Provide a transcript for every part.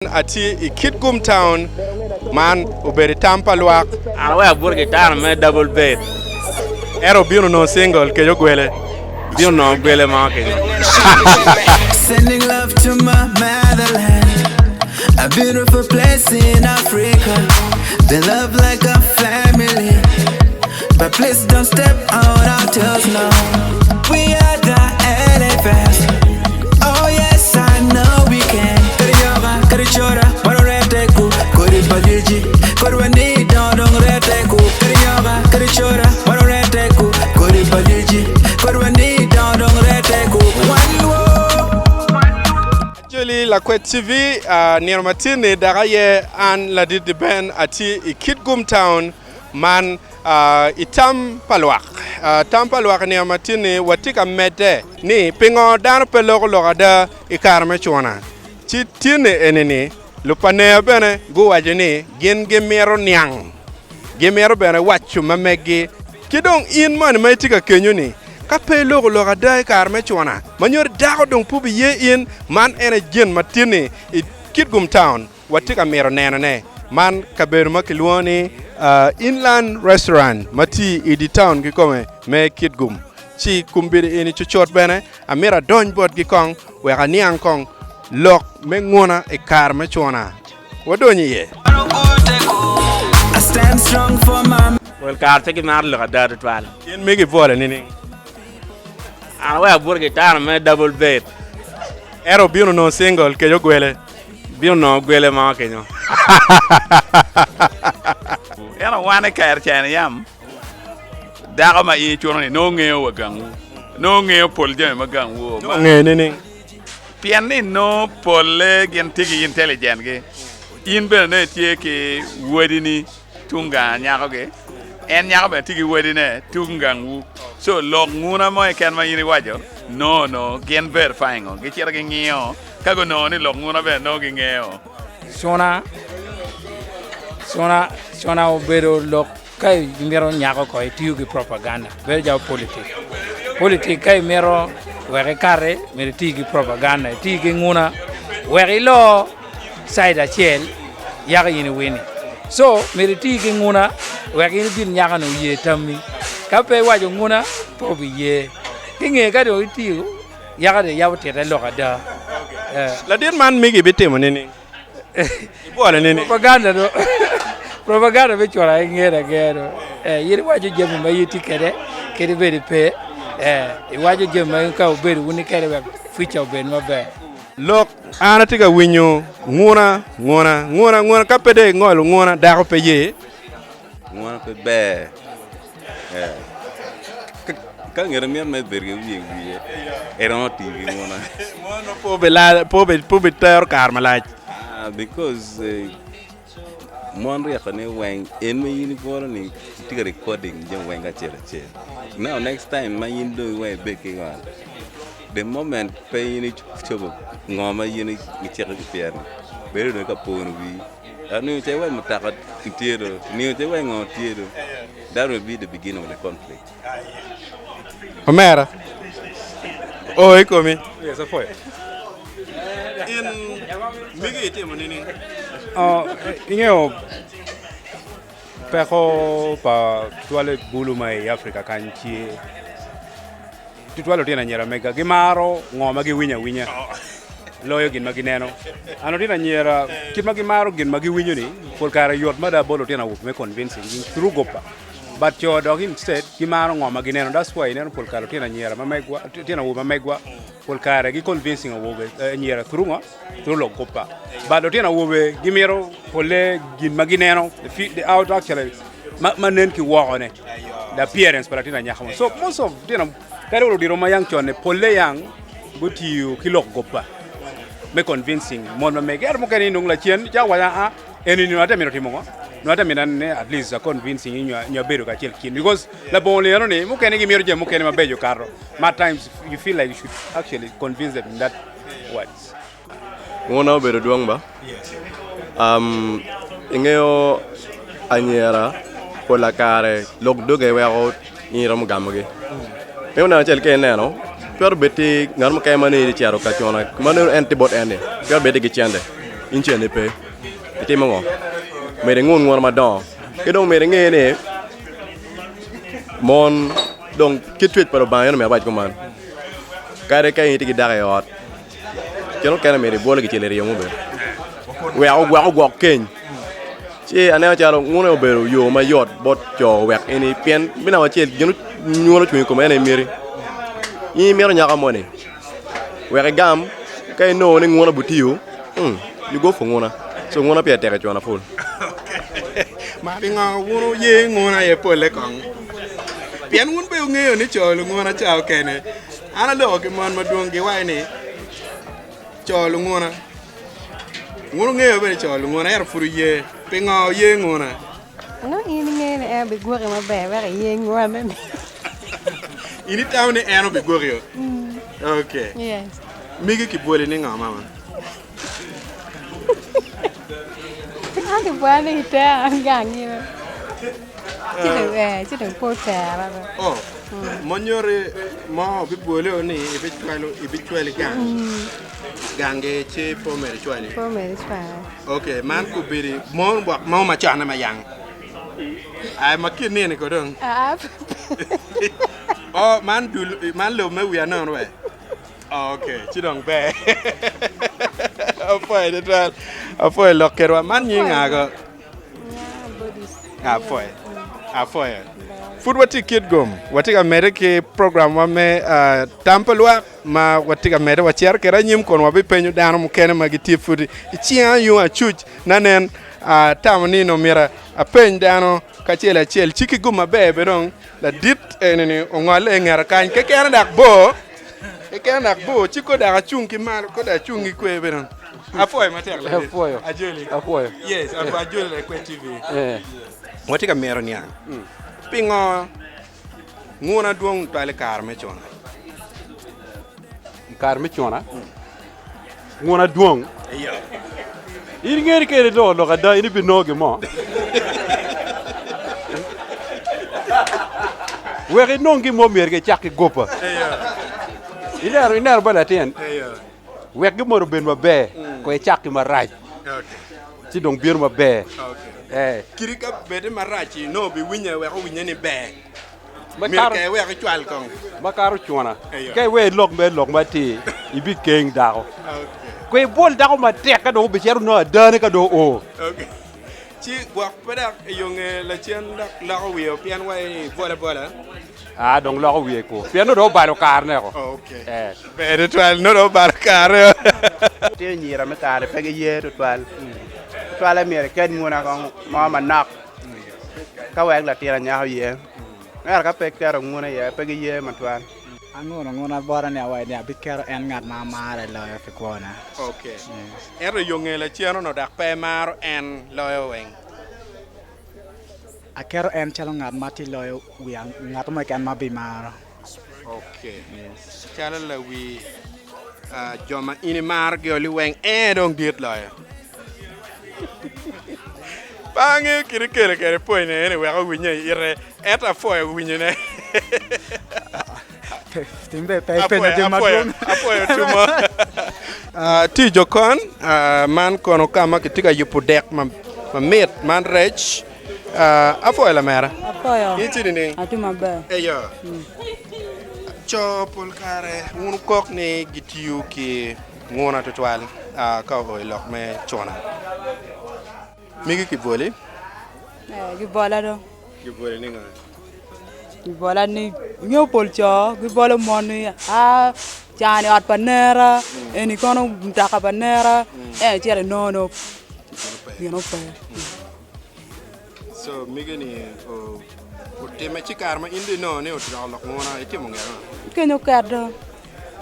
Atye i Kitgum Town, man obedo i tam pa lwak. An aweko abuto ki tano me double bed. Ento obino onongo single kec ogwele. Obino onongo ogwele mo kenyo. Sending love to my motherland, a beautiful place in Africa. They love like a family, but please don't step on our toes now. We are the elephants. Oh yes, I know we can. Kariyoga, karichora, waroreteku, koribadiji, korwani dodong reteku. Kariyoga, karichora, waroreteku, koribadiji, korwani dodong reteku. One world. Actually Lakwet TV uh, nino matin-ni dok aye an ladit Deben atye i Kitgum Town man uh, i tam pa lwak. Uh, tam pa lwak i nino matin-ni watye ka medde ni pingo dano pe loko lok ada i kare me cuna. Ci tinni eni-ni lupaneya bene guwaco ni gin gimito niang, gimito bene waco ma meggi. Ki dong in moni ma itye ka kenyo-ni, ka pe iloko lok ada i kare me cuna, ma nyuto dako dong pe obiye in, man en aye gin ma tinni i Kitgum Town watye ka mito nenone. Man kabedo ma kilwongo ni Inland Restaurant ma tye i dye taun kikome me Kitgum. Ci kombeddi eni cucut bene amito adony botgi kong wek aniang kong lok me nguna i kare me cuna. Wadony iye. I stand strong for my Pol kare pe gimaro lok ada tutwal. In megi ibwole nining? An aweko abuto ki tano me double bed. Ento obino onongo single kec ogwele. Bino onongo ogwele mo kenyo. Ento wan i kare ca-ni yam dako ma in icuno-ni nongo ngeyo wa gangwu, nongo ngeyo pol jami ma gangwu. Nongo ngeyo nining? Pien ni nongo polle gin tye ki intelligent gi, in bene nongo itye ki wadini tung gang anyakogi, en nyako bene tye ki wadine tung gangwu. So lok nguna mo keken ma in iwaco nongo onongo gin verifying o, gicito gingiyo ka gunongo ni lok nguna bene nongo gingeyo. Cuna, cuna, cuna obedo lok ka imito nyako ko itiyo ki propaganda bedo calo politik. Politik ka imito wek ikati myero iti ki propaganda iti ki nguna wek ilo cide acel yako in iwini. Co myero iti ki nguna wek in ibin nyako-ni oye tammi ka pe iwaco nguna pe obiye ki nge ka dong itiyo yaka dong iyabo tite lok ada. Ladit man migi ibitimo nining? Ibwole nining? Propaganda do propaganda me cwalo aye ngene angeya do eh, in iwaco jami ma in itye kwede kadi bed ipe eh, iwaco jami ma ka wubedo wun kede wek future obed maber. Lok an atye ka winyo nguna nguna nguna nguna ka pe dong ingolo nguna dako pe ye. Nguna pe ber eh, ka ngat mito me bedo ki wiye i wiye eromo tiyo ki nguna. Mono pe obitero kare malac. Ah, because eh, mon ryekone weng en ma in ibwolo ni itye ka recording jami weng kacel acel. Now next time ma in dong iweng ibed ki ot, the moment pe in icobo ngo ma in iciko ki pire-ni, bedo dong ka pono wii. Ningo ca iwaco mutoka tye do, ningo ca iwaco ngo tye do. That will be the beginning of the conflict. Omera, oo i komi. Yes, apwoyo. In migi itimo nining? Uh, ingeyo peko pa tutwale bulu ma i Africa kany tye tutwal lutino anyira mega gimaro ngo ma giwinyo awinya loyo gin ma gineno. An lutino anyira kit ma gimaro gin ma giwinyo ni pol kare yot mada bot lutino awobe me convincing gi through gopa but co dok instead gimaro ngo ma gineno that's why ineno pol kare lutino anyira ma megwa lutino awobe ma megwa pol kare gi convincing awobe anyira through ngo through lok gopa but lutino awobe gimito pole gin ma gineno the out actually ma nen ki woko ne the appearance pa latin anyaka mo so most of tino kadi wa ludito ma yang con ni polle yang gutiyo ki lok goba me convincing mon ma mege ento mukene nongo lacen cako waco aa eni nongo ate mito timo ngo nongo ate mito ni at least a convincing nyo abedo kacel ki in because labongo lino ni mukene gimito jami mukene mabeco kato ma at times you feel like you should actually convince them in that words. Ngona obedo dwong ba? Ingeyo anyira pola kare lok doge weko in iromo gamogi. Meno neno acel ka ineno twero bed ti ngat mukene ma nongo icito ka cuna ma nongo en tye bot en ni twero bed tye ki cente. in cente pe, itimo ngo? Myero ingun nguna madongo. Ki dong myero inge ni mon dong kit cwec pa Lubanga en omyero awac kuman, kadi ka in itye ki dako i ot, Gin mukene myero ibwole kicel iryo mo bene wek ogwok ogwok keny ci aneno calo ngune obedo yo mayot bot co wek eni pien me namba acel gin nywalo ocung i kome en aye miti in imito nyako moni wek igam ka inongo ni nguna butiyo you go for nguna so nguna pire tek i cona pul. Ma pingo wun wuye nguna aye pole kong? Pien wun pe wungeyo ni co lunguna ca okene. An aloko ki mon madwong giwaco ni co lunguna. Wun wungeyo bene co lunguna ento pud wuye. Pingo wuye nguna? Nongo in ingeyo ni en obigwoki maber wek iye ngone-ni. In itamo ni en obigwoki o? Okay. Yes. Migi kibwoli ni ngo mama? An kibwola ni itera gang ino. Ci dong eh, ci dong pe otera be. Oh, mo nyuti mo obibwoli o ni ibicwalo ibicwali gang. Gangi ci pe omyero icwali. Pe omyero icwala. Okay, man kubedi mon gwok mo macone ma yang. Ai ma kit nini ko dong. Ah, Oh, man dul man lobo me wiya nono we. Oh, okay, ci dong ber. Apwoyo tutwal. Apwoyo lok kedwa. Man nying nga ko? Apwoyo. Apwoyo. Pud watye i Kitgum. Watye ka medde ki programwa me uh, tam pa lwak ma watye ka medde wacito kwede anyim kun wabipenyo dano mukene ma gitye pud i cinga yung acuc nanen uh, tamo ni nongo myero apeny dano kacel acel ci ki gum maber bene dong ladit eni-ni ongolle i ngeta kany kekene dok bor kekene dok bor ci ko dok acung ki malo ko dok acung ki kwer bene apwoyo matek ladit Apwoyo. Ajoli Apwoyo. yes Ajoli Lakwed TV Eh. watye ka mito niang pingo nguna dwong twal i kare me cuna I kare me cuna, nguna dwong. In ingeyo ni ka in iloko lok ada in ibinongo gin mo. Wek inong gin mo myero kicak ki goba. Ineno ineno ba latin? Wek gin moni obed maber, kong icak ki marac. Ci dong bino maber. Eh. Kadi ka bede marac-ci nongo obiwinye wek owinye ni ber. Myero ka iwek icwal kong. Makato cuna. Ka iweyo ilok mere lok matir, ibikeng dako. Kong ibwol dako matek ka dong obicito nongo adane ka dong oo. Ci gwok pe dok i yo nge lacen dok loko wiye pien wa ibwole abwola. Aa dong loko wiye ku. Pien nongo dong obalo karene ko. Ber tutwal nongo dong obalo kare. Tye anyira me kare pe giye tutwal. Tutwalle myero iket muna kong mo manok ka wek latin anyaka oye. Ento ka pe iketo nguna iye pe giye matwal. Anguno nguna bota ni awaco ni abiketo en ngat ma amaro loyo pi kwona. Okay. Ento yo nge lacen onongo dok pe emaro en loyo weng. Aketo en calo ngat ma tye loyo wi ngat mo keken ma abimaro. Okay. Calo lawi jo ma in imarogi oli weng en dong dit loyo. Pe angeyo kit ikelo kwede pwony eni wek owinye i ite, ento apwoyo winyone. Apwoyo tumo. Tye i jokon man kono ka ma kitye ka yubo dek mamit man rec. Apwoyo lamera. Apwoyo. In itye nining? Atye maber. Eyo. Co pol kare wun wukok ni gitiyo ki nguna tutwal ka oo i lok me cuna. Migi kibwoli? Eh, gibola do. Gibwoli ni ngo? Gibola ni ingeyo pol co gibolo mon ni a cani ot pa nera eni kono mutoka pa nera en icito inongo nongo gin ope. So migi ni otime ci kare ma in dong inongo ni odoko lok nguna itimo nge ango? Kenyo ket do.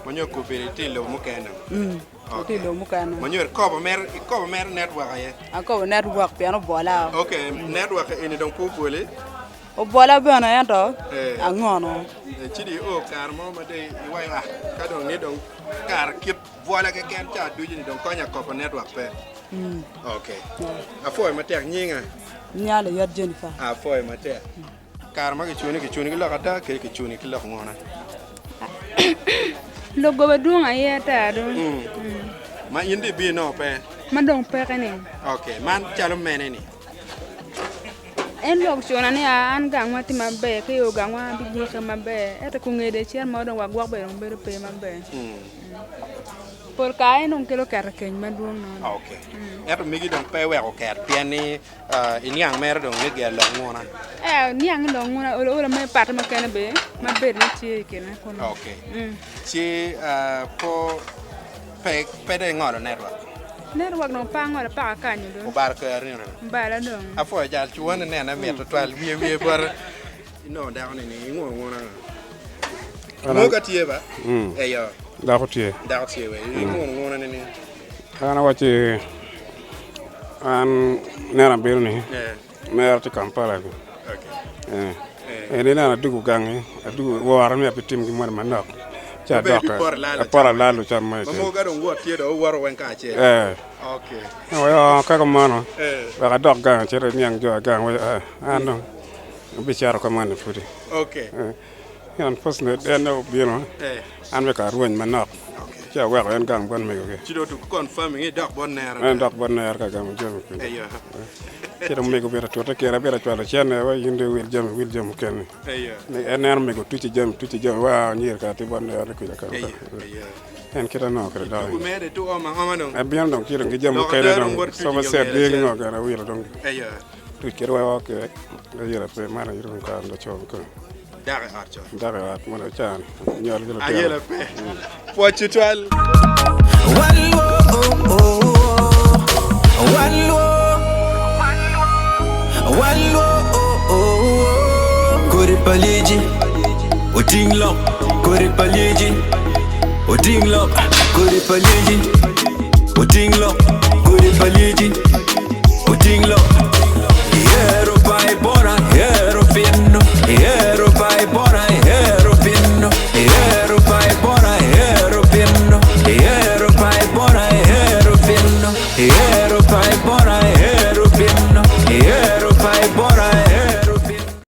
Ma nyo kobedo itye i lobo mukene? Mm. Atye i lobo mukene. Ma nyo ikobo mere ikobo mere network aye? Akobo network pien obwola. Okay, network eni dong pe obwoli? Obwola bene ento angono. Ci dong io kare mo ma dong iwaco ah ka dong ni dong kare kit bwola keken ca ducu ni dong konya kobo network pe. Ok. Apwoyo matek. Nyinga? Nyinga Layot Jennifer. Apwoyo matek. Kare ma kicuni, kicuni ki lok ada kadi kicuni ki lok ngona? Lok goba dwong aye ata do. Ma in dong ibino pe? Ma dong peke ni. Okay, man calo mene ni? En lwak cuna ni an gangwa tye maber ki yo gangwa bigwoke maber ento kungede icito mo dong wa gwok bene dong bedo pe maber. Pol kare en dong kelo keto keny madwong nono. Okay. Ento megi dong pe weko ket pien ni iniang mere dong ni gel lok nguna. Eh, niang lok nguna olo olo me pato mukene be ma bed ni tye i kine kunu. Okay. Ci po Pe, pe dong ingolo network. Network dong pe angolo paka kanyo do. Obaro kwer nino. Obala dong. Apwoyo jal cuwone nene mit tutwal wiye wiye bote. Inongo dako ni ni ingono ngona nga. Moga tye ba? Eyo. Dako tye. Dako tye we. Ingono ngona ni ni. An awaci an neno abino ni mera tye Kampala ni. En ineno adugo gangi, adugo wora ni abitim gin moni manok ci adok aporo alalo cam mo keken. Mogo ka dong wot tye dong wuwoto weng kacel. Eh. Okay. Awaco ka kumeno wek adok gang acit aniang jo gang waco an dong abicito ka moni pudi. Okay. Unfortunate en dong obino an bene kara arweny manok ci aweko en gang bot megogi. Ci dong otuko confirming ni idok bot nera. En dok bot nera ka gamo jami kwede. Ci dong mego obito tute kire abito cwalo cene wa in dong iwil jami iwil jami mukene. En neno mego tuco jami tuco jami wa anyira kara tye bot nera ni kuca kara. En kite anongo kwede dok. Abino dong ci dong ki jami mukene dong sofa set dyegi ngo kara awilo dong. Tuc kede wa oke ayira pe man aye dong kare laco kikome. Dako i ot con. Dako i ot mono can nywal ki lutino. Ayela pe. Pwoc tutwal. Kodi pa lyeci oting lok, kodi pa lyeci oting lok, kodi pa lyeci oting lok, kodi pa lyeci oting lok. Ihero pai bora, ihero pinno, ihero pai bora, ihero pinno, ihero pai bora, ihero pinno, ihero pai bora, ihero pinno, ihero pai bora.